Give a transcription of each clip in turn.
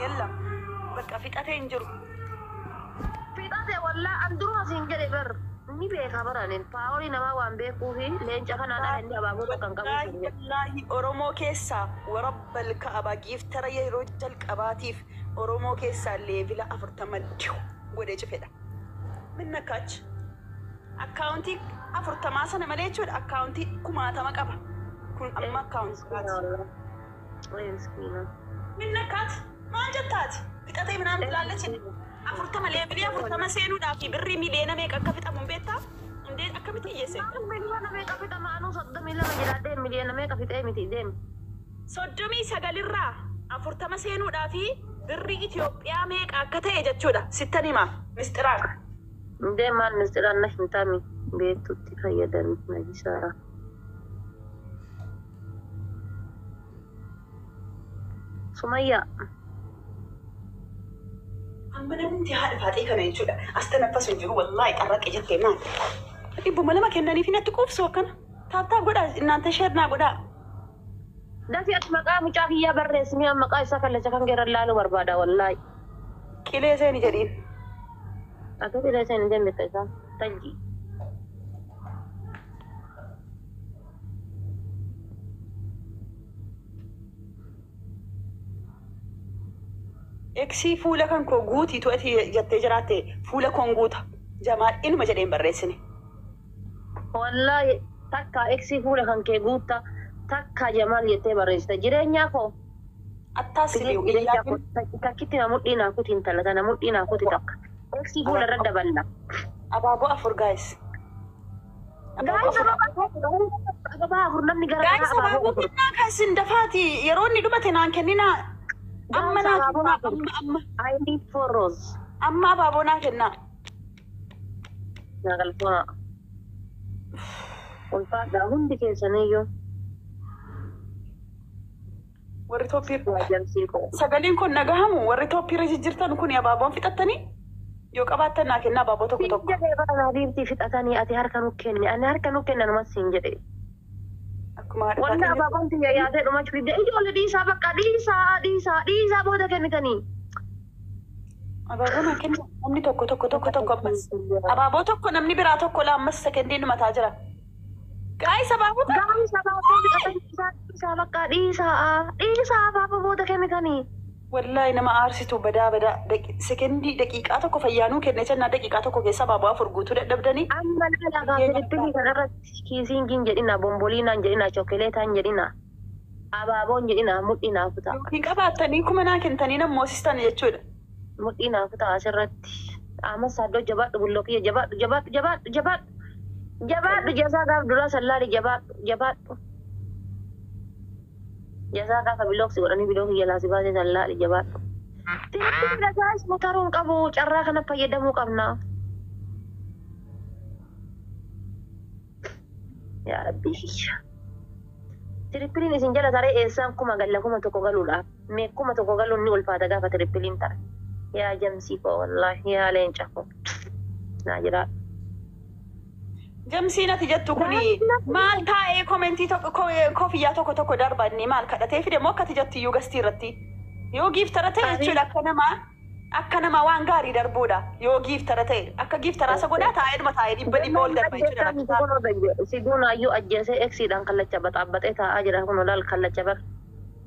Yallam bakka fixatee hin jiru. Fixate wallaa an duruma siin jedhe bar ni beeka baranin paaworii namaa waan beekuufi leenca kanaan ala inni abaaboo takka hin qabu Wallaahi siin jedhe. wallaahi, Oromoo keessaa warabbal ka'aba giiftara yeroo jalqabaatiif Oromoo keessaa level 40 diu godhee cufedha. Minna kaachi. Akkaawuntii 40 sana malee jechuudha, akkaawuntii kumaatama qaba. Kun amma akkaawuntii Miskiina biraati. wallaahi. Miskiina. Minna kaati maal jettaati? Fixatee minaan ilaallachi 40 level 40 seenuudhaaf birrii miliyoona meeqa akka fixamu hin beektaa? Indee akkamitti hiyyeesse? Maal miliyoona meeqa fixama? Anuu 32 jiraadhee miliyoona meeqa fixee miti deemi. 39rraa 40 seenuudhaaf birrii Itoophiyaa meeqa akka ta'e jechuudha. Sittan himaa misxiraan. Deem, maal misxiraan na hin taami beektutti fayyadami najisaa. Sumayyaa. Amma namni haadha faaxee kana jechuudha. As tanaffasu hin jiru wallaahi, xarraqe jettee maal? 200 kennaniif natti quufsu akkana. Tap tap godhaa, እናንተ share naa godhaa. Dafi ati maqaa mucaa kiyyaa barreessi, mi'a maqaa isaa kallacha kan geeran laaluu barbaada wallaahi. Qilee seeni jedhiin. Akka qilee seeni deemte isaa tajji. Eksii fuula kan koo guutii to'ati jettee jiraatte, fuula koon guuta. Jamaal inuma jedhee hin barreessine. Wallaahi takka eksii fuula kan kee guutta, takka Jamaal jettee barreessita jireenyaa koo. Attaasibiu Jireenya koo iyyaakin. Takkitti na mudhii naa kuti, intala tana mudhii naa kuti, takka eksii fuula irra daballa. Abaaboo afur, guys. Abaaboo Guys, afur. Ababaa afur namni gara Guys, garaa abaaboo abaaboo afur. kennaa kaasin dafaati, yeroo inni dhumate naan kenninaa. Amma Guys, naa abaaboo kennaa afur. amma amma. I need four rose. Amma abaaboo naa kennaa. Naa galfoona. Ulfaadhaa hundi keessaniyyuu. Warri tooppii Waa jamsii koo. sagaleen kun nagahamu, warri tooppiirra jijjiirtan kun abaaboon fixattanii yoo qabaattan naa kennaa abaaboo tokko Siin tokko. jedhee bara habiibtii fixatanii ati harka nu kenni, ani harka nu kennan umas siin jedhe. Akkuma haadha Wanni faaxee abaaboon tiyya yaatee dhumachuu didde, ijoollee dhiisaa, bakka dhiisaa dhiisaa dhiisaa booda kennitanii. Abaaboo naa kenna namni tokko tokko tokko tokko, ammas abaaboo tokko namni biraa tokko la, ammas sekendiin dhumataa jira. Guys, abaaboo tokko. Guys, abaaboo fixatanii dhiisaa dhiisaa, bakka dhiisaa dhiisaa, abaaboo booda kennitanii. Wallaahi nama aarsitu, badaa badaa, sekendii daqiiqaa tokko fayyaanuu kenne jennaa, daqiiqaa tokko keessa abaaboo afur guutuu dadhabdanii. Amma laala gaa, triple kanarratti kiisingiin jedhina, bomboliinaan jedhina, chokeleetaan jedhina, abaaboon jedhina, mudhii naa kutaa. Yookiin qabaattanii 1000 naa kentanii nammoosistan jechuudha. Mudhii naa kutaa asirratti. Amma saaddoo jabaadhu, bulloo kiyya jabaadhu, jabaadhu, jabaadhu, jabaadhu. Jabaadhu jasaa gaaf duraa sallaali, jabaadhu, jabaadhu. Jasaa gaafa bilooksi godhanii biloo kiyya laasi baasee sallaali, jabaadhu. Triple guys, mutaruun qabu, carraa kana fayyadamuu qabna. Yaa Rabbii kiyya. Tripleiin isin jala taree eessaan 1000 galla 1000 galuudhaaf. Mee 1000 galuun ni ulfaata gaafa tripleiin tare. Yaa jamsii koo, wallaahi yaa leenca koo. Naa jiraadhu. Jamsiin ati jettu kuni maal taa'ee commentii tokko koofiyyaa tokko tokko darba, inni maal kadhatee fide moo akkati jettu iyyuu guestii irratti yoo giiftara ta'e jechuudha, akka namaa waan gaarii darbuudha, yoo giiftara ta'e akka giiftaraa isa godhaa taa'eedhuma taa'ee dhibba dhibba ol darba jechuudha rakkisaa. Siduunaayyuu ajjeesee eksiidhaan kallacha baxaabbaxee taa'aa jira, kun olaal kallacha bar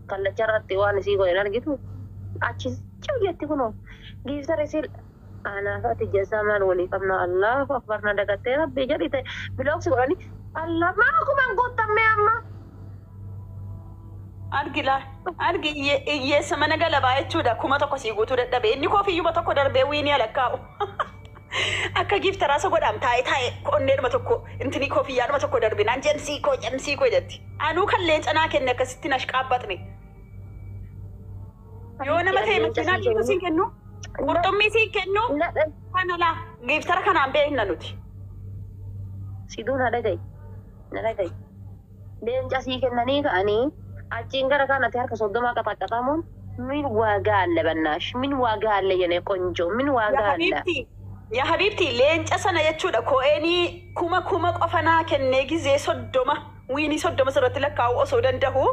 kallacha irratti waan isii godhe argitu achi ciu jetti, kunoo giiftara isii anaaf ati jasaa maal walii qabna, Allahu akbar, na dagattee rabbii jedhi ta'e bilooksi godhanii Allah maa kuman guuttamme amma. Argi laa, argi, hiyyeessa mana galabaa jechuudha, 1000 sii guutuu dadhabe, inni koofiyyuma tokko darbee wiinii alakkaa'u. Akka giiftaraa isa godhaam taa'ee taa'ee onneedhuma tokko intini koofiyyaadhuma tokko darbe naan jamsii koo, jamsii koo jetti. Anuu kan leenca naa kenne akkasitti na ashqaabbaxne. Yoo nama ta'e makiinaa dhiitu siin kennu, qurxummii siin kennu, kana laa giiftara kanaan beekna nuti. Siduu, na dhagayi. Na dhagayi. Leenca sii kennanii ka'anii achiin gara kanatti harka 30 qaxaqqaxamuun ምን ዋጋ አለ? በናሽ ምን ዋጋ አለ? የኔ ቆንጆ ምን ዋጋ Yaa አለ? habiibti, yaa habiibti, leenca sana jechuudha ko'eenii 1000 qofa naa kennee gizee 30 wiinii 30 sirratti lakkaa'u osoo danda'u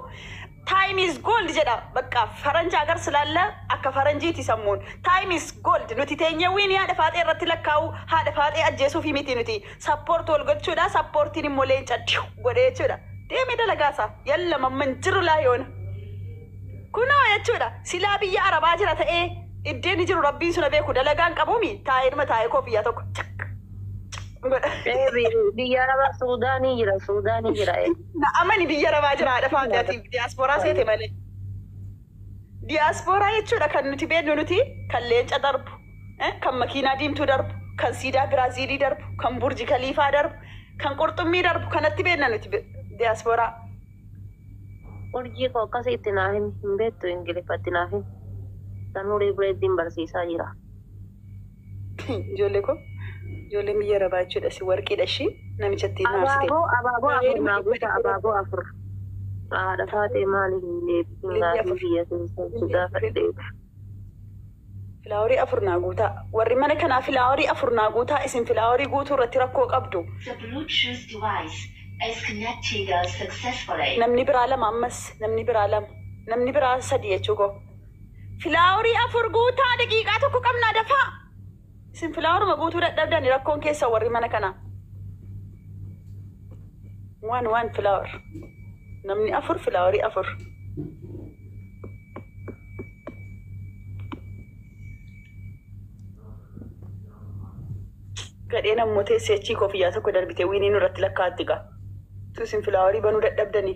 Time is gold jedha. Bakka faranjii agar silaalla akka faranjiiti sammuun. Time is gold. Nuti teenyee win haadha faaxee irratti lakkaa'u, haadha faaxee ajjeesuuf miti nuti. Support wal gochuudha. Supportiin immoo leenca diu godhee jechuudha. Deemee dalagaasa. Yalla mamman jiru laa yoona. Kunoo jechuudha. Silaa biyya Arabaa jira ta'ee iddeen jiru rabbiin suna beeku dalagaan qabuumi taa'ee taa'ee koofiyyaa tokko cak godha. Biyya Arabaa Suudaanii jira, Suudaanii jira. Na amani, biyya Arabaa jira haadha faaxee, diyaaspooraa seete malee. Diyaaspooraa jechuudha kan nuti beeknu, nuti kan leenca darbu, kan makiinaa diimtuu darbu, kan siidaa Biraaziilii darbu, kan Burji Kaliifaa darbu, kan qurxummii darbu kanatti beekna nuti diyaaspooraa. Urjii koo akkasii itti naaf himi, hin beektu Ingiliffatti naaf himi. Sanuurii bireeddiin barsiisaa jira. Ijoollee koo, ijoolleen biyya Arabaa jechuudha si warqiidha ishii namichatti naarsite. Abaaboo 4 naa guuta, abaaboo 4. Haadha faatee maali hin deebisin gaafii biyya keessatti gaafadhee. Flower 4 naa guutaa. Warri mana kanaa flower 4 naa guutaa. Isin flower guutuu irratti rakkoo qabdu. The Bluetooth device is connected successfully. Namni biraa lama ammas, namni biraa lama, namni biraa sadi jechuu koo. Flower 4 guutaa, daqiiqaa 1 qabnaa, dafaa. Isin floweruma guutuu dadhabdan, rakkoon keessa warri mana kanaa. Waan waan flower. Namni 4 flower 4. Gadheen ammoo teessee achii koofiyyaa tokko darbite winii nurratti lakkaa'atti gaa. Tu isin flower banuu dadhabdanii.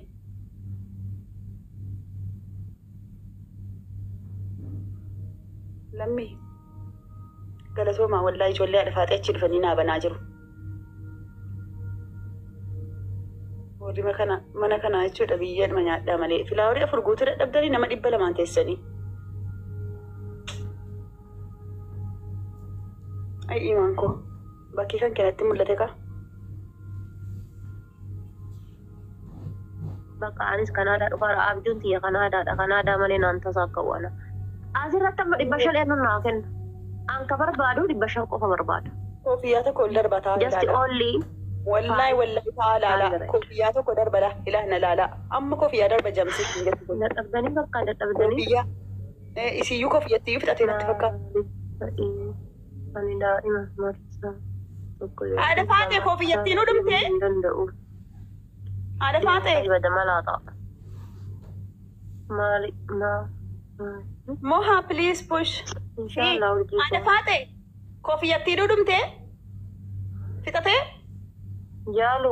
Lammii. Galatoomaa wallaa, ijoollee haadha faaxee achi dhufanii naa banaa jiru. Warri kana mana kanaa jechuudha biyya nyaadhaa malee. Flower 4 guutuu dadhabdanii nama 200n teessanii. Ai imaan koo bakkee kan kanatti mul'ate kaa. Bakka anis Kanaadaa dhufaadha. Abjuun tiyya Kanaadaadha. Kanaadaa malee naan tasaa akka waan. Asirratti amma 500 eenyu naa kenna? An ka barbaadu 500 qofa barbaada. Koofiyyaa tokko ol darba ta'a Just ilaala. only. Wallahi wallahi ta'a ilaala. Koofiyyaa tokko darba ilaa na ilaala. Amma koofiyyaa darba jamsii hin jettu kun. Dadhabdanii bakka dadhabdanii. Koofiyyaa. Isiyyuu koofiyyatti iyyuu fixatee natti fakkaata. Ani daa'ima marsaa tokko. Haadha faatee koofiyyattiin hudhumtee? Hin danda'u. Haadha faatee. Bada malaa ta'a. Maali maa? Moha, please push. Inshallah urjii Haadha faatee koofiyyattii hudhumtee? Fixatee? Jaalu.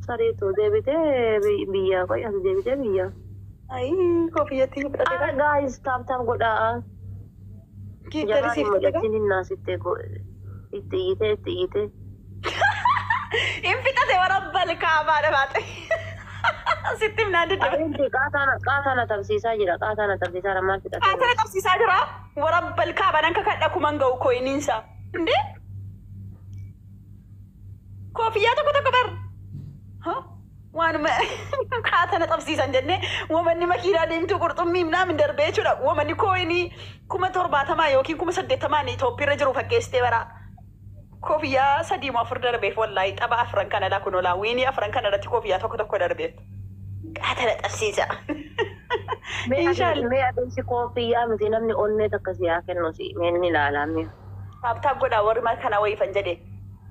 Sariitu deebitee biyyaa qoy as deebitee biyyaa. Ayii, koofiyyattii fixatee Ara guys, tap tap godhaa. Giiftarii Jamaan siif fixatee? mucattiin hin naasittee itti iyyitee itti iyyitee. Hin fixate warabbal kaabaadha baate. Sitti himnaan diddibe. Arinti qaataana tabsiisaa jira, qaataana tabsiisaa jira, maal fixatee? Qaatana qabsiisaa jira. Warabbal kaabaan akka kadha kuman ga'u coiniinsa. Indee? Koofiyyaa tokko tokko bar. Waanuma qaatana qabsiisan jennee wamanni makiinaa deemtuu qurxummii naamin darbee jechuudha. Wamanni coin 70,000 yookiin 80,000 Itoophiirra jiru fakkeessitee bara. Koofiyyaa sadii moo afur darbeef wallaahi tapha afran kana laa kun olaa win afran kana irratti koofiyyaa tokko tokko darbeef. Qaatana qabsiisa. Inshallah. Mee adeemsi koofiyyaa miti, namni onnee takka si haa kennu, si mee ni ilaalaa mee. Tap tap godhaa warri mana kana wayiifan jedhe.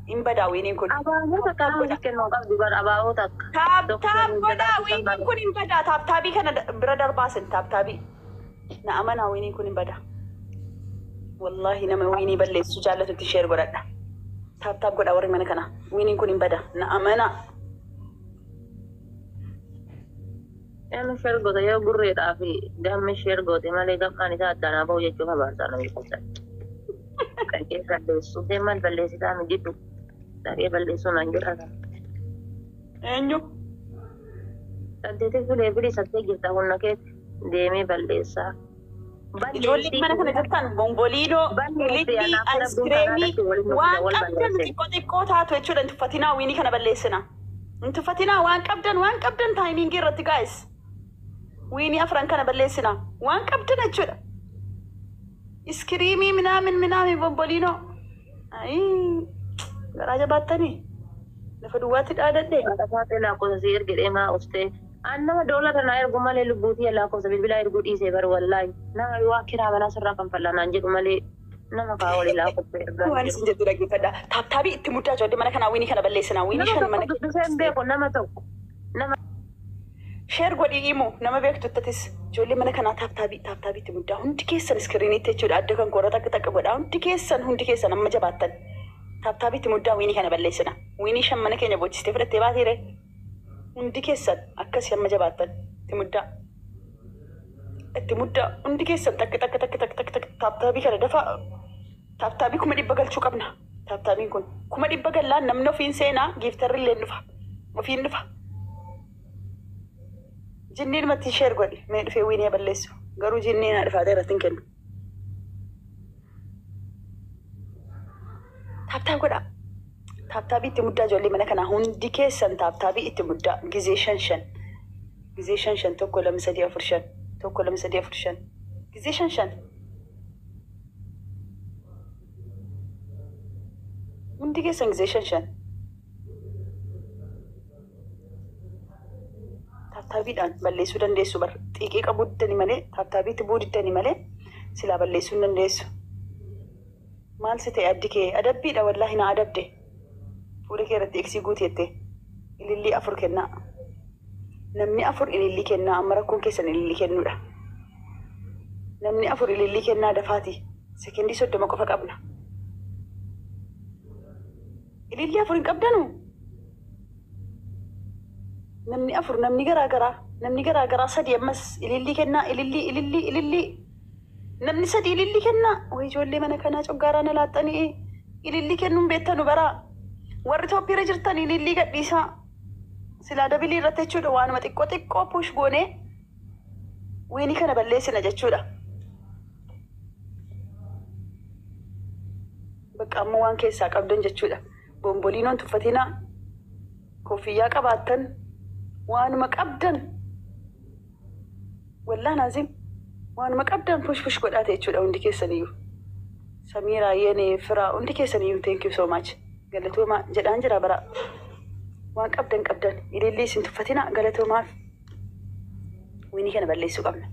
Hin badaa winiin kun. Abaaboo takka namni kennuu qabdi bara, abaaboo takka. Tap tap godhaa, winiin kun hin badaa. Tap tabii kana bira darbaasin tap tabii. Na amanaa, winiin kun hin badaa. Wallaahi nama win balleessu jaallatutti share godhadha. Tap tap godhaa warri mana kana. Winiin kun hin badaa. Na amanaa. Eenyu share goote? Yoo gurreedhaa fi gamme share goote malee gammaan isaa addaanaa bahu jechuuf abaarsaa namni kun. Dhaqee balleessuu deeman balleessitaa mi jiddu. Dhaqee balleessuu naan jedha. Eenyu? Saddeetii filee bilii saddeet jirta humna keetti deemee balleessaa. Ijoolleen mana kana jirtan bomboliinoo, Balleessi, lilli, anaaf rabbiin ice cream kanaadatti waliin nu waan fida, wal qabdan balleesse. xiqqoo xiqqoo taatu jechuudha. Hin tuffatinaa, win kana balleessina. Hin tuffatinaa, waan qabdan waan qabdan timing irratti guys. Win afran kana balleessina. Waan qabdan jechuudha. Ice cream minaamin minaamin bomboliinoo. Ayii, garaa jabaattanii. Lafa duwwaatti dhaadadhe. Haadha faatee lakkoofsa si erge deemaa ustee. An nama doolara naa ergu malee lubbuutii lakkoofsa bilbilaa erguu dhiisee bar wallaahi. Nama waa kiraa manaa sirraa kan fal'aanaan jedhu malee nama kaa walii lakkoofsa ergaa Waan hin isin jettu dhaggeeffadha. Tap tapii itti muddaa ijoollee mana kanaa wiinii kana balleessinaa. Wiinii Nama shan mana tokko dubbisee hin beeku nama tokko. Nama Share godhii himu nama beektuttatis ijoollee mana kanaa tap tapii tap tapii itti muddaa hundi keessan screenitti jechuudha adda kan koora takka takka godhaa hundi keessan amma jabaattan. Tap tapii itti muddaa wiinii kana balleessina. Wiinii shan mana keenya boochistee fudhattee baateere. Hundi keessan akkasii amma jabaattan itti muddaa. Itti muddaa hundi keessan takka takka takka takka takka takka tap tapii kana dafaa tap tapii 100,000 galchuu qabna. Tap tapiin kun 100,000 gallaan namni ofiin seenaa gifterri illee dhufa. Ofiin dhufa. Jinniin matti share godhi mee dhufee wiinii balleessu. Garuu jinniin haa dhifaatee irratti hin kennu. Tap tap godhaa. Tap tapii itti muddaa ijoollee mana kanaa hundi keessan tap tapii itti muddaa gizee shan shan. Gizee shan shan 1 2 3 4 5 1 2 3 4 5 gizee shan shan. Hundi keessan gizee shan shan. Tap tapiidhaan balleessuu dandeessu bar xiiqii qabuu diddanii malee tap tapiitti bu'uu diddanii malee silaa balleessuu hin dandeessu. Maal si ta'e addi kee adabbiidha wallaahi na adabde. Fuula kee irratti eegsii guuteette ilillii 4 kennaa. Namni 4 ilillii kennaa amma rakkoon keessan ilillii kennuudha. Namni 4 ilillii kennaa dafaati. Sekendii 30 qofa qabna. Ilillii 4 hin qabdanu. Namni 4 namni garaa garaa namni garaa garaa 3 ammas ilillii kennaa ilillii ilillii ilillii namni 3 ilillii kennaa. Way ijoollee mana kanaa coggaaraa na laaxxanii ilillii kennuun beektanu baraa. Warri Itoophiyaa irra jirtan ilillii gadhiisaa. Silaa dabilii irratti jechuudha waanuma xiqqoo xiqqoo push goonee wiinii kana balleessina jechuudha. Bakka amma waan keessaa qabdan jechuudha. Bomboliinoon tuffatinaa, koffiyyaa qabaattan, waanuma qabdan. Wallaan azim waanuma qabdan push push godhaate jechuudha hundi keessaniyyuu. Samiiraa Yenee Firaa hundi keessaniyyuu thank you so much. Galatoomaa jedhaan jira bara. Waan qabdan qabdan ilillii isin tuffatinaa galatoomaaf. Wiinii kana balleessuu qabna.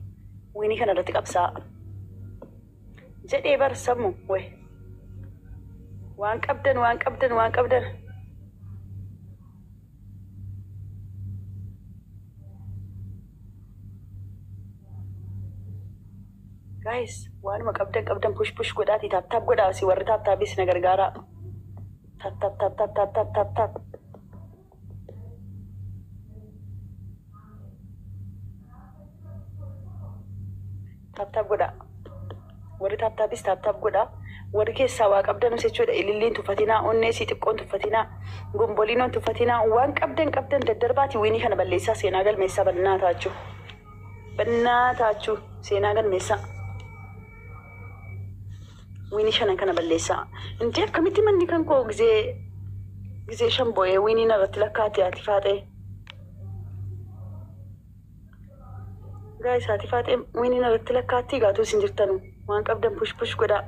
Wiinii kana irratti qabsaa. Jedhee bar sammu wayi. Waan qabdan waan qabdan waan qabdan. Guys waanuma qabdan qabdan push push godhaatii tap tap godhaa si warri tap tapis na gargaaraa. Tap tap tap tap tap tap tap tap. Tap tap godhaa. Warri tap tapis tap tap godhaa. Warri keessaa waa qabdanus jechuudha ililliin tuffatinaa onnee sii xiqqoon tuffatinaa gomboliinoon tuffatinaa waan qabdan qabdan daddarbaatii wiinii kana balleessaa seenaa galmeessaa bannaa taachuu. Bannaa taachuu seenaa galmeessaa. Wiinii shanan kana balleessaa. Intee akkamitti manni kan koo gizee shan bo'ee wiinii narratti lakkaate haati faaxee. Guys haati faaxee wiinii narratti lakkaatti gaatuu isin jirtanu waan qabdan push push godhaa.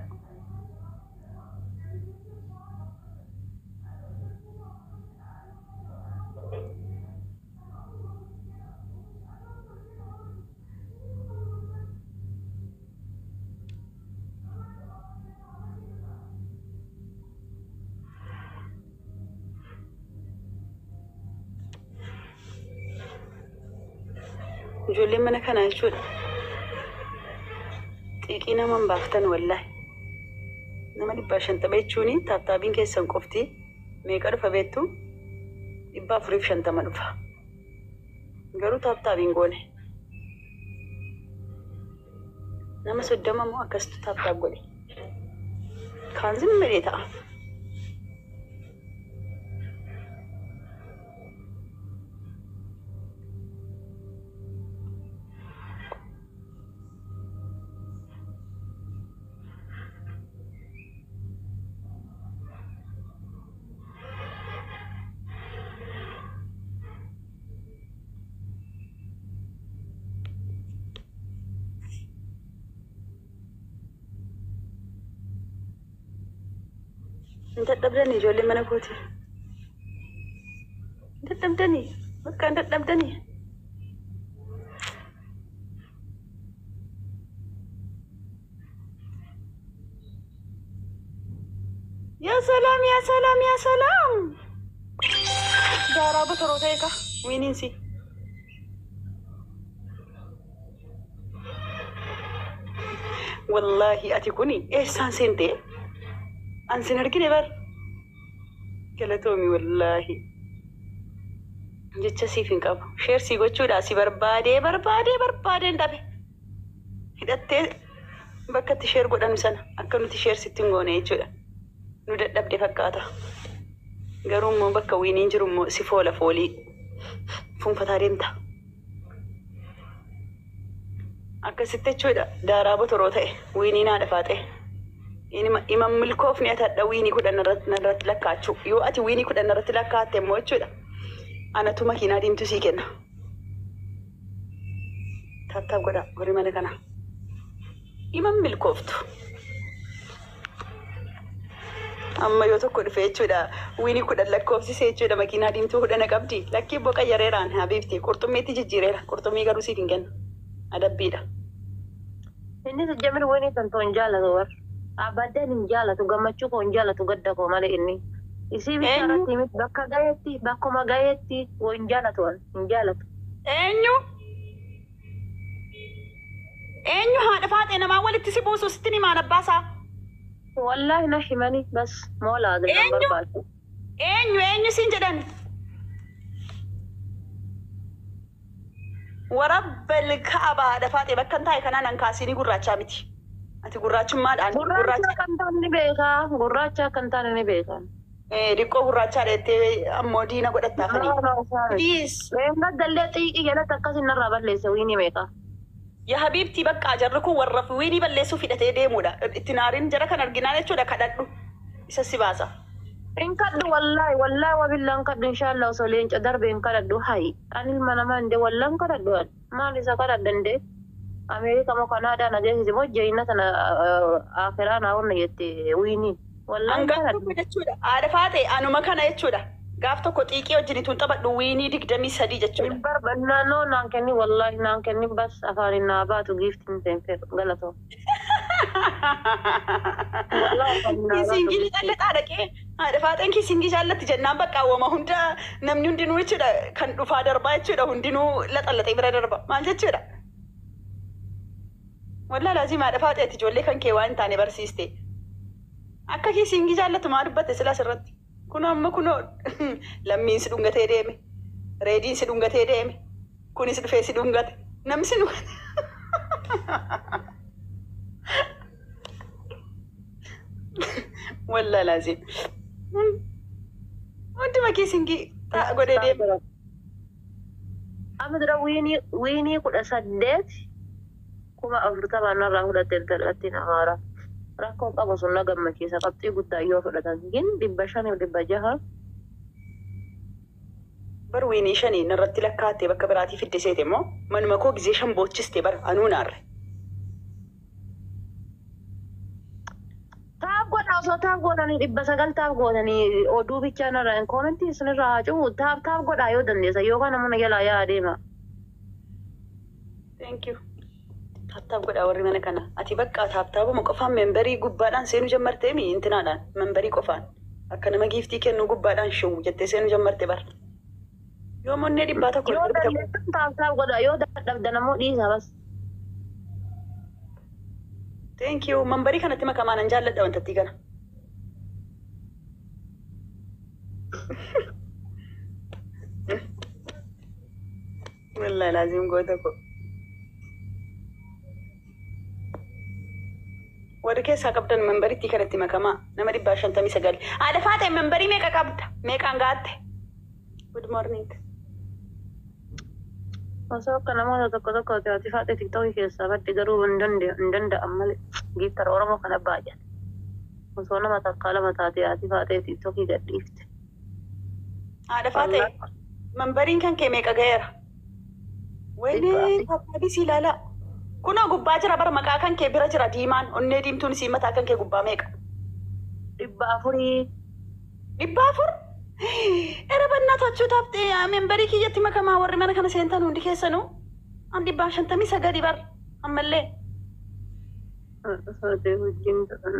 Ijoolleen mana kanaa jechuudha. Xiiqii nama hin baaftan wallaahi. Nama 150 jechuun tap tapiin keessan qofti meeqa dhufa beektu? 450 dhufa. Garuu tap tapiin goone. Nama 30 moo akkasitti tap tap godhe. Kaan zimmilee ta'a. Hin dadhabdanii ijoollee mana kooti. Hin dadhabdanii. Bakka hin dadhabdanii. Yaa salaam, yaa salaam, yaa salaam. Daaraa botoroo ta'e ka wiiniinsi. Wallaahi ati kuni eessaan seentee? An sin argine bar. Galatoomi wallaahi. Jecha siif hin qabu. Share sii gochuudha si barbaadee barbaadee barbaadeen dhabe. Hidhattee bakka itti share godhanu sana akka nuti share sitti hin goone jechuudha. Nu dadhabde fakkaata. Garuu immoo bakka wiiniin jiru immoo si foola foolii fuunfataa deemta. Akkasitti jechuudha daaraa botoroo ta'e wiiniin haadha faaxee. Ima milkoofni ati hadha wiinii 10 narratti lakkaachuu. Yoo ati wiinii 10 narratti lakkaatte immoo jechuudha. Anatu makiinaa diimtuu sii kenna. Tap tap godha warri mana kana. Ima milkooftu. Amma yoo tokko dhufe jechuudha wiinii 10 lakkoofsise jechuudha makiinaa diimtuu 10 qabdi. Lakkii immoo qayyareeraan habiibti qurxummiitti jijjiireera. Qurxummii garuu siif hin kennu. Adabbiidha. Inni sijjamir wiinii tantoo hin jaalatu war. Abadan hin jaalatu, gammachuu koo hin jaalatu, gadda koo malee inni. Isii bicha Eenyu? irratti miti, bakka gaheetti, bakkuma gaheetti hin jaalatu, hin jaalatu. Eenyu? Eenyu haadha faaxee namaa walitti si buusu sitti himaan abbaasaa? Wallaahi na himani bas moola adillan Eenyu? barbaachu. Eenyu eenyu siin jedhan? Warabbal ka'aba haadha faaxee bakka hin taa'e kanaan an kaasiinii gurraachaa miti. Ati gurraachummaadhaan Gurraacha gurraacha kan taane ni beekaa. Gurraacha kan taane ni beekaa. Diqqoo gurraachaa dheettee ammoo diina godhattaafanii. No, no, sorry. Please. Reeffa xiiqii jalatti akkasin narraa balleesse wiinii meeqa? Yaa habiibtii bakka jarri kun warra wiinii balleessuuf hidhatee deemudha. Itti naariin jara kan arginaan jechuudha kadhadhu. Isa si baasa. Hin kadhu wallaahi, wallaahi wabillaan kadhu, inshaallah osoo leenca darbe hin kadhadhu. Hayi, ani ilma namaa hinde wallaan kadhadhu ani. Maal isa kadhadha hinde? Ameerika moo Kanaadaa na geessise moo jeeyina tana akiraa naa onna jette wiiniin. Wallaahi hin Hangaaf kadhadhu. tokko jechuudha. Haadha faate anuma kana jechuudha. Gaaf tokko xiiqii wajjin ittiin taphadhu wiinii 23 jechuudha. Hin barbaadu, naannoo naan kenni, wallaahi naan kenni, bas afaaniin naa baatu giiftiin ta'in fedhu galatoo. Wallaahi afaaniin naa baatu Kiisingii giiftiin. jallataa dhaqee haadha faaxeen kiisingii jaallatti jennaan bakka awwama hunda namni hundinuu jechuudha kan dhufaa darbaa jechuudha hundinuu laxallaxee bira darba maal jechuudha. Wallaahi laazim haadha faaxeeti ijoollee kan kee waan hin taane barsiiste. Akka kiisingii jaallatu maa dubbatte sila asirratti. Kunoo amma kunoo lammiin si dhungatee deeme. Reediin si dhungatee deeme. Kunis dhufee si dhungate. Namni si dhungate. Wallaahi laazim. Hunduma kiisingii godhee deeme. Amma dura wiinii 18 40,000 narraa fudhatte intalattiin Amaaraa. Rakkoo qabu sun na gammachiisa, qabxii guddaa yoo fudhatan gin 500f 600. Bar wiinii shanii narratti lakkaattee bakka biraatii fidde seete immoo manuma koo gizee shan boochiste bara anuu naarre. Tap godha, osoo tap gootanii 900 tap gootanii oduu bichaa narraa hin koomentii isinirraa haa cufu. Tap tap godhaa yoo dandeessa, yookaan namoonni jalaa yaa deema. Thank you. Tap tap godhaa warri mana kana. Ati bakka tap tapuma qofaan memberii gubbaadhaan seenuu jammartee mi intinaadhaan memberii qofaan akka nama giiftii kennuu gubbaadhaan showwu jettee seenuu jammarte bara. Yoo monnee 100 Yoo darbite dandeessan tap tap godhaa, yoo dadhabdan ammoo dhiisa bas. Thank you. Memberii kanatti makamaa nan jaalladha wantattii kana. Wallaahi laazim goota ko. Warri keessaa qabdan memberittii kanatti makamaa nama 159. Haadha faate memberii meeqa qabda? Meeqaan gaatte? Good morning. Osoo akka namoota tokko tokko ati faate TikTokii keessaa badde garuu hin danda'an malee giiftara Oromoo kana baay'ate. Osoo nama takkaa lama taate ati faatee TikTokii gadhiifte. Haadha faate memberiin kan kee meeqa ga'eera? Wayinee tap sii ilaalaa. Kunoo gubbaa jira bara maqaa kan kee bira jira diimaan onnee diimtuun isii mataa kan kee gubbaa meeqa? 400. 400? Era bannaatachuu taaftee memberii kiyyatti makamaa warri mana kana seentan hundi keessanuu an 159 bar ammallee. Faatee wajjin ta'an.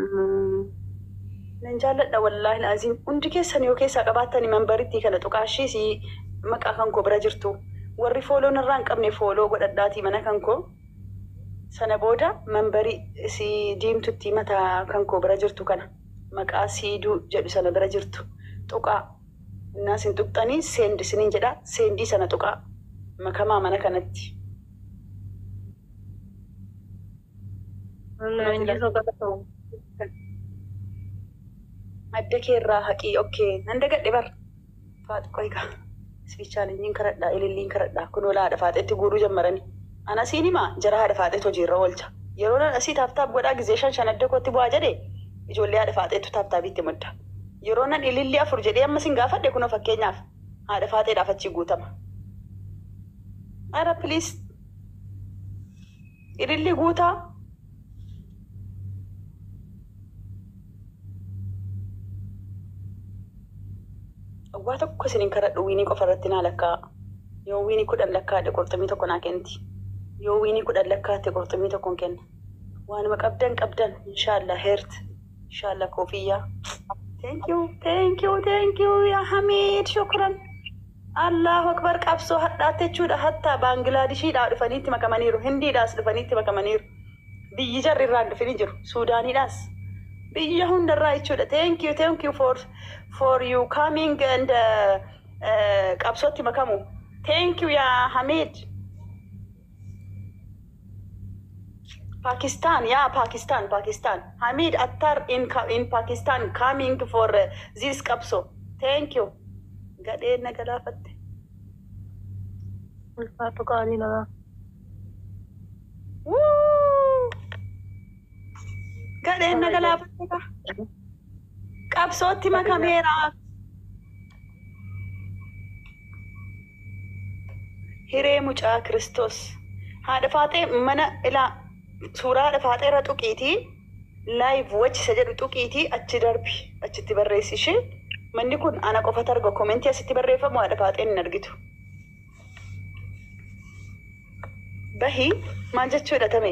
Nan jaalladha wallaahi laaziim. Hundi keessan yoo keessaa qabaattani manbarittii kana tuqaashii si maqaa kan koo bira jirtu. Warri follow narraa hin qabne follow godhadhaatii mana kan koo. Sana booda manbarii si diimtutti mataa kan koo bira jirtu kana maqaa siiduu jedhu sana bira jirtu tuqaa. Innaa isin tuqxanii send isiniin jedha, send sana tuqaa makamaa mana kanatti. Leenjisoo galatoom. Adda kee irraa haqii, okay, nan dagadhe bar. Faaxi qoy gaa. Isfichaalenjiin karadhaa, ililliin karadhaa, kunoo laa haadha faaxeetti guuruu jammarani. Ana siin himaa jara haadha faaxeetu hojiirra oolcha. Yeroo nan asii tap tap godhaa gizee shan shan adda kootti bu'aa jedhe ijoollee haadha faaxeetu tap tapitti madda. Yeroo nan ililli afur jedhee amma sin gaafadhe kunoo fakkeenyaaf haadha faaxeedhaaf achii guutama. Ara please ililli guutaa. Waa tokko isin hin kadhadhu, win qofa irratti naa lakkaa'a. Yoo win 10 lakkaa'adhe qurxummii tokko naa kenniti. Yoo win 10 lakkaa'atte qurxummii tokko hin kenna. Waanuma qabdan qabdan inshaallah heert inshaallah koofiyyaa. Thank you, thank you, thank you yaa Hamid, shukran. Allahu akbar, qabsoo hadhaatti jechuudha. Hatta Baanglaadishiidhaa dhufaniitti makamaniiru. Hindiidhaas dhufaniitti makamaniiru. Biyyi jarri irraa hin dhufin hin jiru. Suudaaniidhaas. Biyya hundarraa jechuudha. Thank you, thank you for you coming and qabsootti makamu. Thank you yaa Hamid. Pakistan, yeah, Pakistan, Pakistan. Hamid Attar in Pakistan coming for this qabsoo. Thank you. Gadheen na galaafatte. Ulfaatu qaalii namaa. Woo! Gadheen na galaafatte ka. Qabsootti makameera. Hiree mucaa Kiristoos. Haadha faaxee mana ilaa suuraa haadha faaxee irra tuqiitii live watch isa jedhu tuqiitii achi darbi achitti barreessi ishee. Manni kun ana qofatu arga, comment asitti barreeffamu haadha faaxeen hin argitu. Bahi maal jechuudha tame?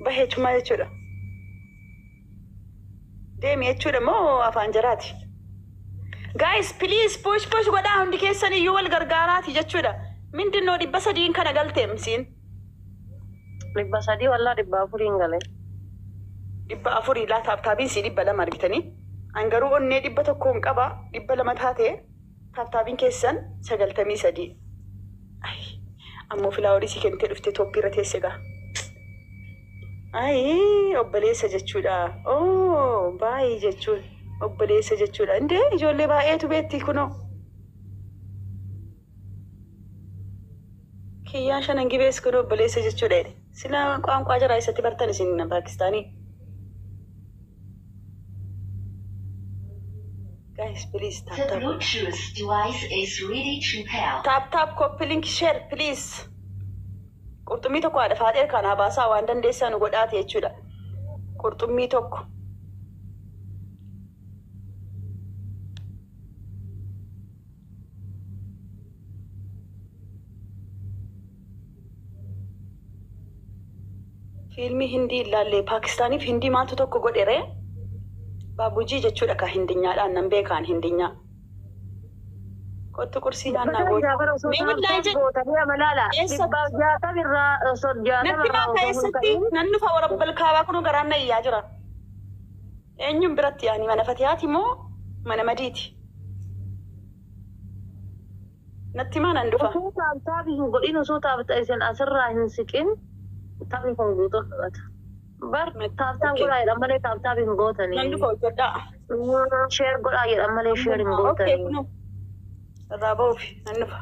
Bahi jechuun maal jechuudha? Deemi jechuudha moo afaan jaraati? Guys, please push push godhaa, hundi keessan iyyuu wal gargaaraati jechuudha. Mindinnoo 300n kana galteemsiin? 300 wallaa 400n gale. 400 laa tap tapiin sii 200 argitanii. An garuu onnee 100n qaba, 200 taate tap tapiin keessan 93. Ammoo flower sii kennitee dhuftee top irra teesse gaa. Ayi obboleessa jechuudha. Oo baay'ee jechuun obboleessa jechuudha. Indee ijoollee baay'eetu beetti kunoo. Kiyyaan shanan gibees kunoo obboleessa jechuudha jedhe. Sila qaanqaa jaraa isatti bartan isin Paakistaanii? Guys, please tap The tap. Bluetooth device is ready to pair. Tap tap, copy link, share please. Qurxummii tokko haadha faaxee kanaa baasaa, waan dandeessan godhaate jechuudha. Qurxummii tokko. Fiilmii Hindii ilaallee Paakistaaniif Hindii maaltu tokko godhe ree? Baabujii jechuudha ka hindinyaadhaan nan beekaan hindinyaa. Kottu qursii naannaa Jira bara osoo Mee wallaahi jedhe. gootanii amalaala. Eessa? 160 irraa osoo 60 Natti irraa maaka osoo hin eessatti ta'in. nan dhufa warabbal kaabaa kunuu garaan na iyyaa jira. Eenyuun biratti yaani mana Fatihaati moo mana Madiiti? Natti maa nan dhufa. Osoo tap tap hin godhin, osoo tap isin asirraa hin siqin taphni kun guutuu taphata. Bar tap tap godhaa jedhan malee tap tap hin gootanii. Nan dhufa, hojjedhaa. Share godhaa jedhan malee share hin Okay, gootanii. kunoo. Irraa ba'uufi nan dhufa.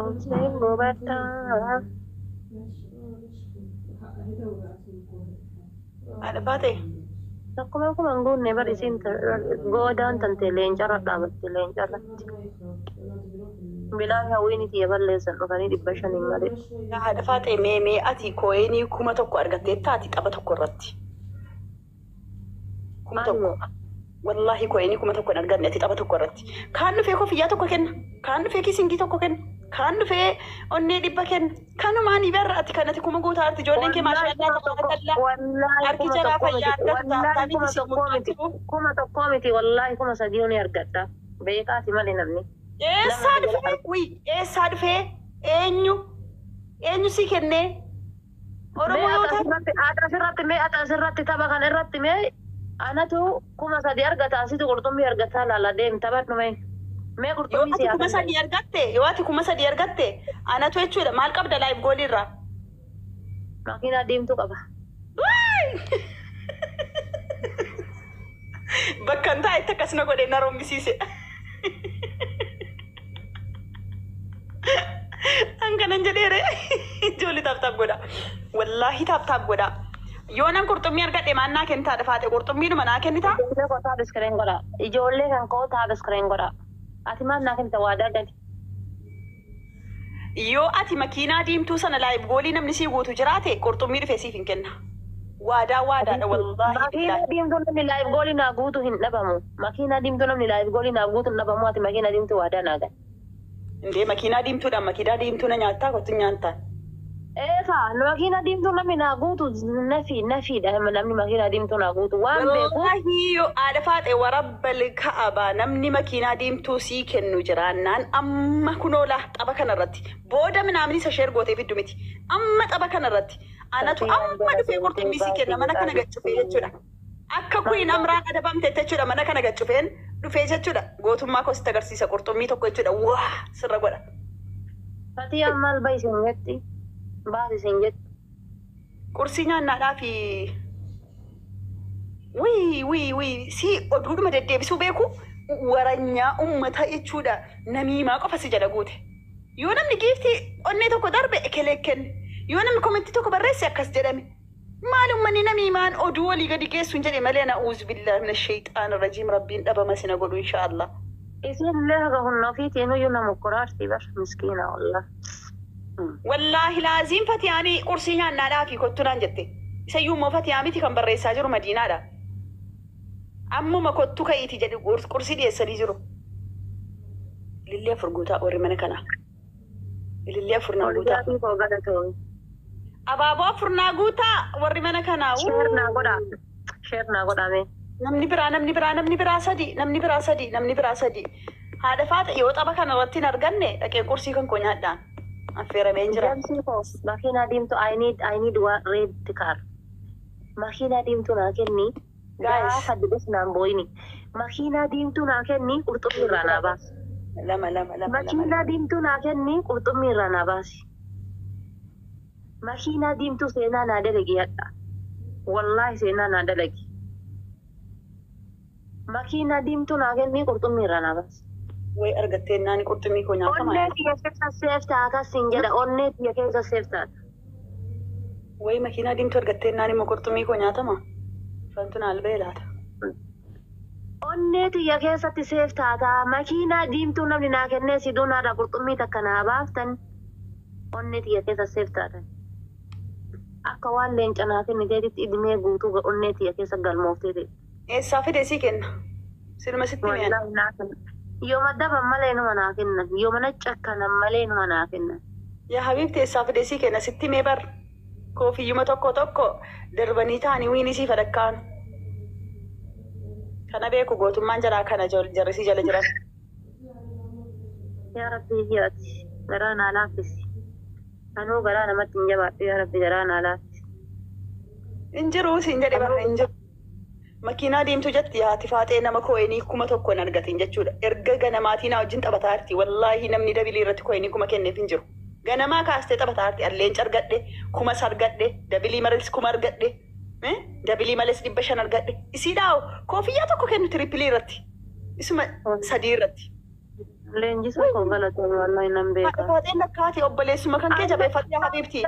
Obseen gobataa. Haadha baate. Akkuma akkuma hin guunne bar isiin goodaan tante leencarra dhaabatte leencarratti. Bilaan hawwiin itti balleessan dhufanii 500n malee. Haadha faatee, mee mee ati coin 1000 argattee taati tapha tokko irratti. 1000. Wallaahi coinii 1000 hin arganne ati tapha tokko irratti. Kaan dhufee kofiyyaa tokko kenna. Kaan dhufee kissingii tokko kenna. Kaan dhufee onnee 100 kenna. Kanumaan barra ati kanatti 1000 guutaa arti ijoolleen kee maashaallah tabaarakallaa. Wallaahi Harki kuma jaraa tokko fayyaa miti. argatu Wallaahi taataanii kuma si tokko miti. mul'atu. 1000 miti. Wallaahi 3000 ni argadha. Beekaati malee namni. Eessaa dhufee? Wii eessaa dhufee? Eenyu? Eenyu si kennee? Oromoo Mee yoo ati ta'e asirratti ati asirratti mee ati asirratti tapha kana irratti mee anatu 3000 argata asitu qurxummii argataa laala deem taphadhu mee. Mee yoo qurxummii ati si kuma haa sadii argatte yoo ati 3000 argatte anatu jechuudha maal qabda live goalii irraa? Makiinaa diimtuu qaba. Waay! Bakka hin taa'etti akkas na godhe na rombisiise. An kanan jedheere ijoolli tap tap godha. Wallaahi tap tap godha. Yoo nan qurxummii argadhe maal naa kennitaa dhafaate qurxummiidhuma naa kennitaa? Ijoollee koo tap screen godha. Ijoollee kan koo tap screen godha. Ati maal naa kennita waadaa gali. Yoo ati makiinaa diimtuu sana live goalii namni sii guutu jiraate qurxummii dhufee siif hin kenna. Waadaa waadaadha wallaahi Makiinaa billaahi. diimtuu namni live goalii naa guutu hin dhabamu. Makiinaa diimtuu namni live goalii naa guutu hin dhabamu. Ati makiinaa diimtuu waadaa naa gali. Indee makiinaa diimtuudhaan makiinaa diimtuu na nyaattaa kottu nyaattaa. Eefa makiinaa diimtuu namni naa guutu nafi nafiidha namni makiinaa diimtuu naa guutu waan beekuuf. Wallaahi yoo haadha faaxe warabbal ka'aba namni makiinaa diimtuu sii kennu jiraannaan amma kunoola tapha kanarratti booda minaamni isa share gootee fiddu miti amma tapha kanarratti anatu amma dhufee qurxummii sii kenna mana kana gaccufee jechuudha. Akka kuyin amraan adabamte jechuudha mana kana gaccufeen dhufee jechuudha gootummaa koo sitti agarsiisa qurxummii tokko jechuudha waa sirra godha. Fatiyaan maal baay'isin jetti? Baasisin jetti. Qursii nyaannaadhaa fi wii wii wii si oduudhuma deddeebisuu beeku waranyaa ummata jechuudha namiimaa qofa si jala guute. Yoo namni giiftii onnee tokko darbe ekelee kenne yoo namni commentii tokko barreesse akkas jedhame maal ummanni namiimaan oduu walii gadi geessu hin jedhe malee na'uuzu billaahi mina shayxaan rajiim rabbiin dhabama sina godhu inshaallah. Isin illee haga humna ofiitiin iyyuu nama koraartii bar miskiina wallah. Wallaahi laaziin fatiyaanii qursii nyaannaadhaa fi kottu naan jette. Isayyuu immoo fatiyaa miti kan barreessaa jiru madiinaadha. Ammuma kottu ka'iiti jedhu qursii dhiyeessanii jiru. Ilillee afur guutaa warri mana kanaa. Ilillee afur naa guutaa. Olgaatii koo galatoomi. Abaaboo afur naa guutaa warri mana kanaa. Share naa godhaa. Share naa godhaa mee. Namni biraa namni biraa namni biraa sadi namni biraa sadi namni biraa sadi. Haadha faata yoo tapha kana irratti hin arganne dhaqee qursii kan koo nyaadhaan. Affeerameen jira. Jamsii koo makiinaa diimtuu I need one red car. Makiinaa diimtuu naa kenni. Guys. Gaafa dibes naan boo'ini. Makiinaa diimtuu naa kenni qurxummii irraa naa baasi. Lama lama lama lama. Makiinaa diimtuu naa kenni qurxummii irraa naa baasi. Makiinaa diimtuu seenaa naa dalagi hadha. Wallaahi seenaa naa dalagi. Makiinaa diimtuu naa kenni qurxummii irraa naa baasi. Way argattee naani qurxummii koo nyaatama. Onnee tiyya keessa safe taata siin jedha. Onnee tiyya keessa safe taata. Way makiinaa diimtuu argattee naani immoo qurxummii koo nyaatama. Fantu naal ba'e laata. Onnee tiyya keessatti safe taata. Makiinaa diimtuu namni naa kennee siduu naadha qurxummii takka naa baaftan. Onnee tiyya keessa safe taatan. Akka waan leenca naa kenniteetitti idimee guutuu onnee tiyya keessa galmooftee ta'e. Eessaa fide sii kenna? Silma sitti mi'an. Wallaahi naa kenna. Yooma daban malee numa naa kennan. Yooma na cakkanan malee numa naa kennan. Yaa habiibti eessaa fide sii kenna sitti mee bar. Koofiyyuma tokko tokko darbanii taa'anii wiinii sii fadakkaan. Kana beeku gootummaan jaraa kana jarrisii jala jiran. Yaa Rabbi ati garaa naa laaffisi. Anuu garaa namatti hin jabaadhu yaa Rabbi garaa naa laaffisi. Hin jiru siin jedhe barra hin jiru. Makiinaa diimtuu jetti haati faaxee nama coinii 1000 hin argatin jechuudha. Erga ganamaatii naa wajjin taphataa jirti. Wallaahi namni doublii irratti coinii 1000 kenneef hin jiru. Ganamaa kaastee taphataa jirti. Alleenca argadhe, kumas argadhe, doublii malees 1000 argadhe, doublii malees 500 argadhe. Isii dhaawu koofiyyaa tokko kennu triplii irratti. Isuma sadii irratti. Leenjisuu koo galatoomii wallaahi nan Haadha beeka. faaxeen lakkaati obboleessuma kan kee jabeeffadhu yaa habiibti.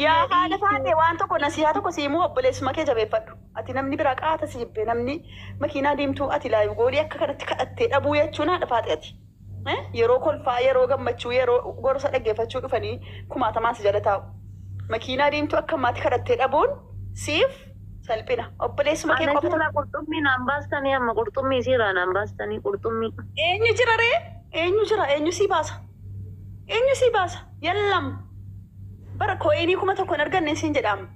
Yaa haadha faaxee waan tokko nasihaa tokko siimuu obboleessuma kee jabeeffadhu. Ati namni biraa qaata si jibbe namni makiinaa diimtuu ati live goalii akka kanatti kadhattee dhabuu jechuun haadha faaxee ati. Yeroo kolfaa, yeroo gammachuu, yeroo gorsa dhaggeeffachuu dhufanii kumaatamaan si jala taa'u. Makiinaa diimtuu akka ammaatti kadhattee dhabuun siif Salphina. Obboleessuma kee Ana qofa jala qurxummii naan baastanii amma qurxummii isiirraa naan baastanii qurxummii. Eenyu jira ree? Eenyu jira? Eenyu sii baasa? Eenyu sii baasa? Yallam. Bara coinii 1000 hin arganne siin jedhaam.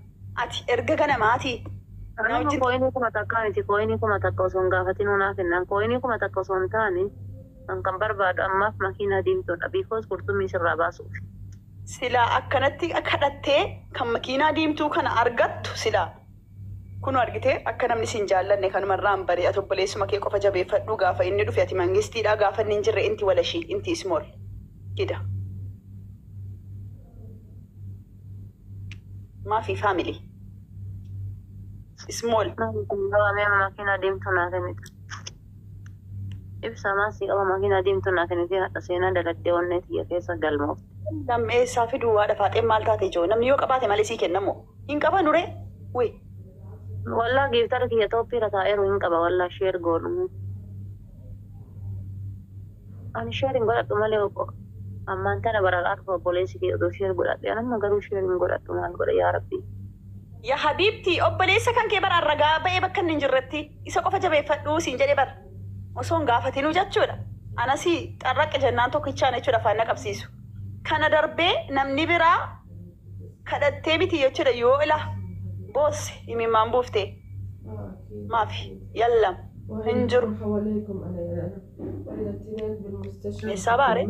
Ati erga ganamaati. Na Anuma wajjin coinii 1000 miti, coinii 1000 osoo hin gaafatin naaf kennan, coinii 1000 osoo hin taane kan barbaadu ammaaf makiinaa diimtuudha, because qurxummii sirraa baasuuf. Silaa akkanatti kadhattee kan makiinaa diimtuu kana argattu silaa. Kun argitee akka namni siin jaallanne kanumarraan bare. Ati obboleessuma kee qofa jabeeffadhu. Gaafa inni dhufe ati mangistiidha, gaafa inni hin jirre inti walashii inti small gida. Maafi family small. Qabamee makiinaa diimtuu naa kennite. Ibsa maasii qaba, makiinaa diimtuu naa kennite, hadha seenaa daladdee onnee tiyya keessa galmoofte. Lammeessaa fi duwwaadha faaxeen maal taate ijoo namni yoo qabaate malee sii kennamu hin qabanu ree wee. Wallaa giiftara kiyya Itoophiirra taa'eeru hin qaba, wallaa share godhu. Ani share hin godhadhu malee ammaan tana bara arfa obboleessi kiyya oduu share godhadhe, amma garuu share hin godhadhu, maal godha yaa rabbi. Yaa habiibti, obboleessa kan kee bara ragaa ba'ee bakka inni hin jirretti isa qofa jabeeffadhuu siin jedhe bara osoo hin gaafatinuu jechuudha. Anasii xarraqqa jennaan tokkichaan jechuudha afaan na qabsiisu. Kana darbee namni biraa kadhattee miti jechuudha, yoo ila boosse imimmaan buuftee maafi yallam hin jiru. Eessaa baare?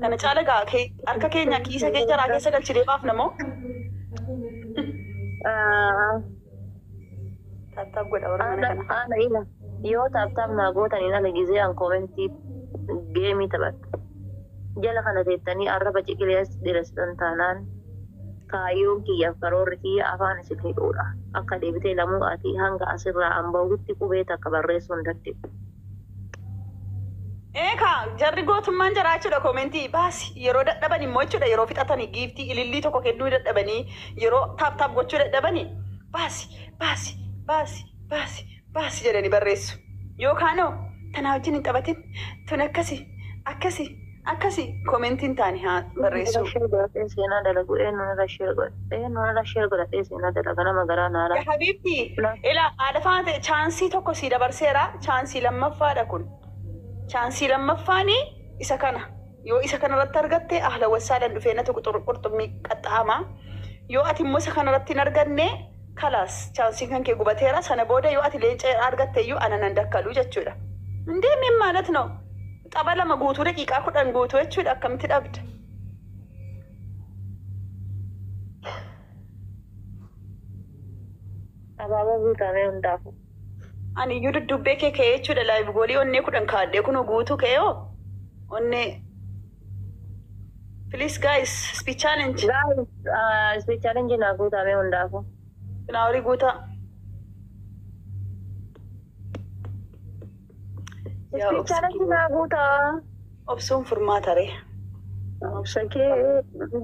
Kana caala gaa harka keenya kiisa kee jaraa keessa galchinee baafna moo? Tap tap godha warra mana kana. Ana ila yoo tap tap naa gootanii ala gizee an commentii gameii taphadhu. Jala kana teettanii arraba ciqilees dheeressitan taanaan kaayyoon kiyyaaf karoorri kiyya afaan isin hidhuudha. Akka deebitee lamuu ati hanga asirraa an bahutti qubee takka barreessuu hin dandeenye. Eekaa jarri gootummaan jaraa jechuudha, commentii baasi yeroo dadhaban immoo jechuudha, yeroo fixatanii giiftii ilillii tokko kennuu dadhabanii, yeroo tap tap gochuu dadhabanii, baasi baasi baasi baasi baasi jedhanii barreessu. Yookaanoo tanaa wajjin hin taphatin, tun akkasi akkasi akkasi commentiin taane haa barreessu. Share godhadhee seenaa dalagu, eenyuun irra share godhadhee, eenyuun irra share godhadhee seenaa dalaga nama garaa naara. Yaa habiibti, ilaa haadha faana chanceii tokko sii dabarseera, chanceii lammaffaadha kun. Chanceii lammaffaani isa kana. Yoo isa kanarratti argatte ahla wassaalan dhufee natu qurxummii qaxxaamaa. Yoo ati immoo isa kanarratti hin arganne, kalaas, chanceiin kan kee gubateera. Sana booda yoo ati leenca argatte iyyuu ana nan dakkaluu jechuudha. Indeemin ማለት ነው. Tapha lama guutuu, daqiiqaa 10 guutuu jechuudha, akkamitti dhabda? Abaaboo guutamee hundaafu. Ani iyyuu duddubbee kee ka'ee jechuudha, live goalii onnee 10 kaadhee kunoo guutuu ka'ee hoo onnee. Please guys, speed challenge. Guys, speed challenge naa guutamee hundaafu. Finaaworii guutaa. Yaa Speed challenge naa guutaa. Obsuun furmaata ree. Obsa kee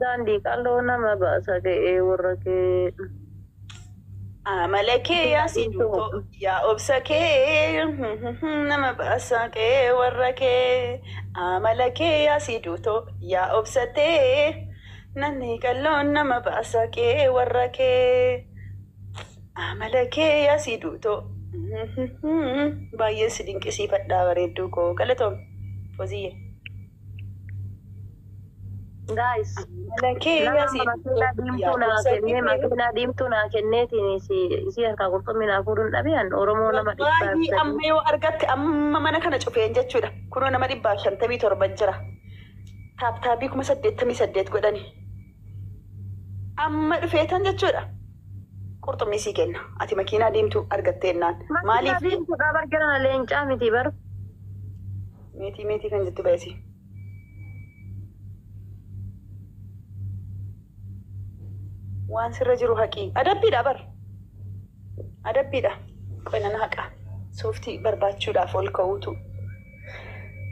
daandii qalloo nama baasa ka'ee warra kee. Amala kee yaa siidutoo yaa obsa kee nama baasa kee warra kee. Amala kee yaa siidutoo yaa obsatee namni qalloon nama baasa kee warra kee. Amala kee yaa siidutoo. Baay'ee si dinqisiifadhaa, bareedduu koo, galatoom Foziyyee. Guys, Amala kee nama yaa siidutoo makiinaa yaa diimtuu naa obsa kennee kee. Makiinaa diimtuu naa kenneetiin isii harkaa qurxummii naa fuudhuun dhabee an Oromoo nama dhibbaaf Wallahi sadii. Amma yoo argatte amma mana kana cufeen jechuudha. Kunoo nama 157 jira. Tap tapii 88,000 godhani. Amma dhufeetan jechuudha. Qurxummii sii kenna. Ati makiinaa diimtuu argatteennaan. Makiinaa Maaliif diimtuudhaa bar jala leencaa miti bar. Meetii meetii kan jettu baay'isi. Waan sirra jiru haqii. Adabbiidha bar. Adabbiidha. Qoy nan haqa. Sooftii barbaachuudhaaf ol ka'uutu.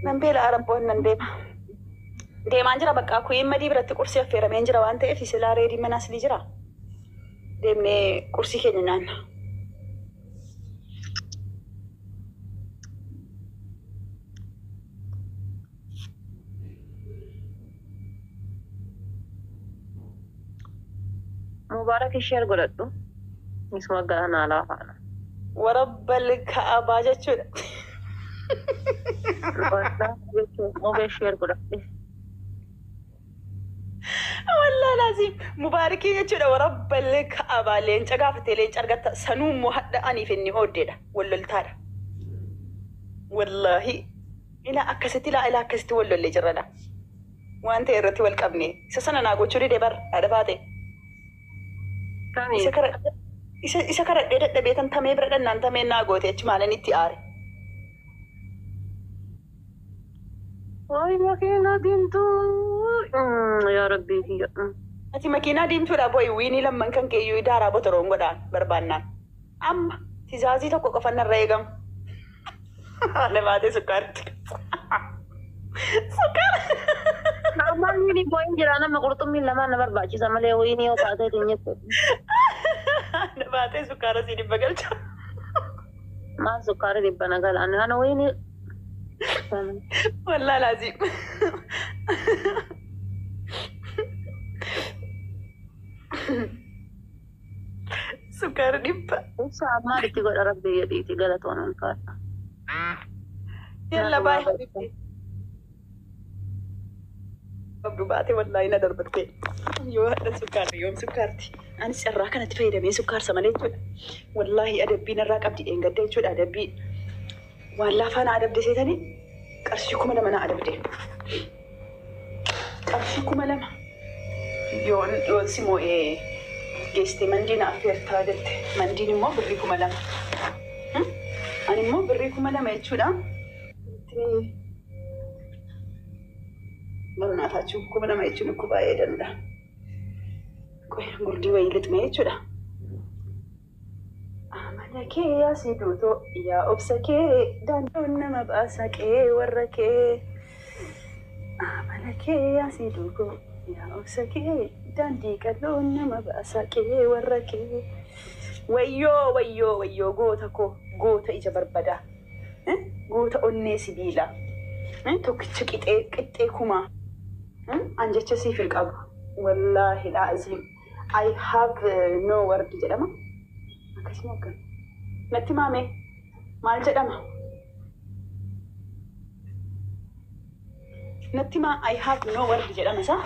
Nan beela arabboon, nan deema. Deemaan jira bakka kuyin madii biratti qursii affeerameen jira waan ta'eef silaa reedii manaas ni jira. Deemnee qursii keenya nyaanna. Mubaarak, share godhadhu. Isuma gara naa laafaadha. Warabbal ka'abaa jechuudha. Jechuun mubee share godhadhe. Wallaahi laazim mubaarikii jechuudha. Warabbal ka'abaa leenca gaafatee leenca argatta. Sanuu immoo hadha aniif inni hooddeedha. Walloltaadha. Wallaahi. Ilaa akkasitti ilaa ilaa akkasitti wallollee jirradha. Waan ta'e irratti wal qabne. Isa sana naa gochuu didee bar haadha baate. Kami? Isa karadhee dadhabee tan tamee bira dhannaan tamee naa goote achi maalan itti aare. Wayi makiinaa diimtuu. Yaa Rabbii kiyya. Ati makiinaa diimtuudha boyi wiinii lamman kan keeyyuu daaraa botoroon godhaan barbaannaan. Amma tizaazii tokko qofa narra eegamu. Haala baatee sukkaaritti. Sukkaara. Ammaan wiinii boo'in jira nama qurxummiin lamaan na barbaachisa malee wiinii yoo taatee hin jettu. Haala baatee sukkaara sii dhibba galcha. Maal sukkaara dhibba na gala. Ani kana wiinii. Wallaa laazim. Sukkaara dhibba. Ibsa maal itti godha Rabbii jedhiiti galatoon ulfaadha. Yalla baay'ee habibti. Qabdu baatee wallaahi na darbatte. Yoo hadha sukkaarri yoom sukkaarti. Anis carraa kanatti fayyadamee sukkaarsa malee jechuudha. Wallaahi adabbii narraa qabdi dheengadda jechuudha adabbii. Waan laafaa na adabde seetanii qarshii 2000 na adabde. Qarshii 2000. Yoon yoon si moo'ee geessitee mandii na affeertaa jette. Mandiin immoo birrii 2000. Ani immoo birrii 2000 jechuudha. Barnaataachuu 2000 jechuun akka baay'ee danda'a. Gurdii wayii lixmee jechuudha. Amala kee yaa si duutoo yaa obsa kee daandoon nama baasa qee warra kee. Amala kee yaa si duutoo yaa obsa kee daandii qalloon nama baasa qee warra kee. Wayyoo wayyoo wayyoo goota koo goota ija barbadaa. Goota onnee sibiilaa. Tokkicha qixee qixxee kumaa. An jecha siif hin qabu. Wallaahi laaziim. I have no word jedhama. Akkasuma akkam. Natti maame maal jedhama? Natti maa I have no word jedhama isaa?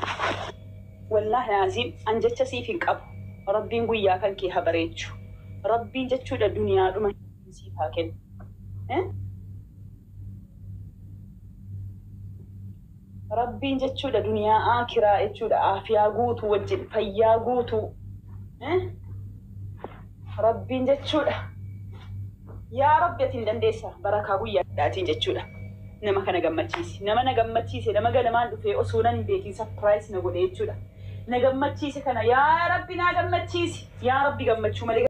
Wallaahi laaziim an jecha siif hin qabu. Rabbiin guyyaa kan kee haa bareechu. Rabbiin jechuudha duniyaadhuma siif haa kennu. Rabbiin jechuudha duniyaa akiraa jechuudha aafiyaa guutuu wajjin fayyaa guutuu. Rabbiin jechuudha. Yaa Rabbi ati hin dandeessa barakaa guyyaadhaatiin jechuudha. Nama kana gammachiisi. Nama na gammachiise nama ganamaan dhufee osoo nan hin beekin surprise na godhe jechuudha. Na gammachiise kana yaa Rabbi naa gammachiisi. Yaa Rabbi gammachuu malee.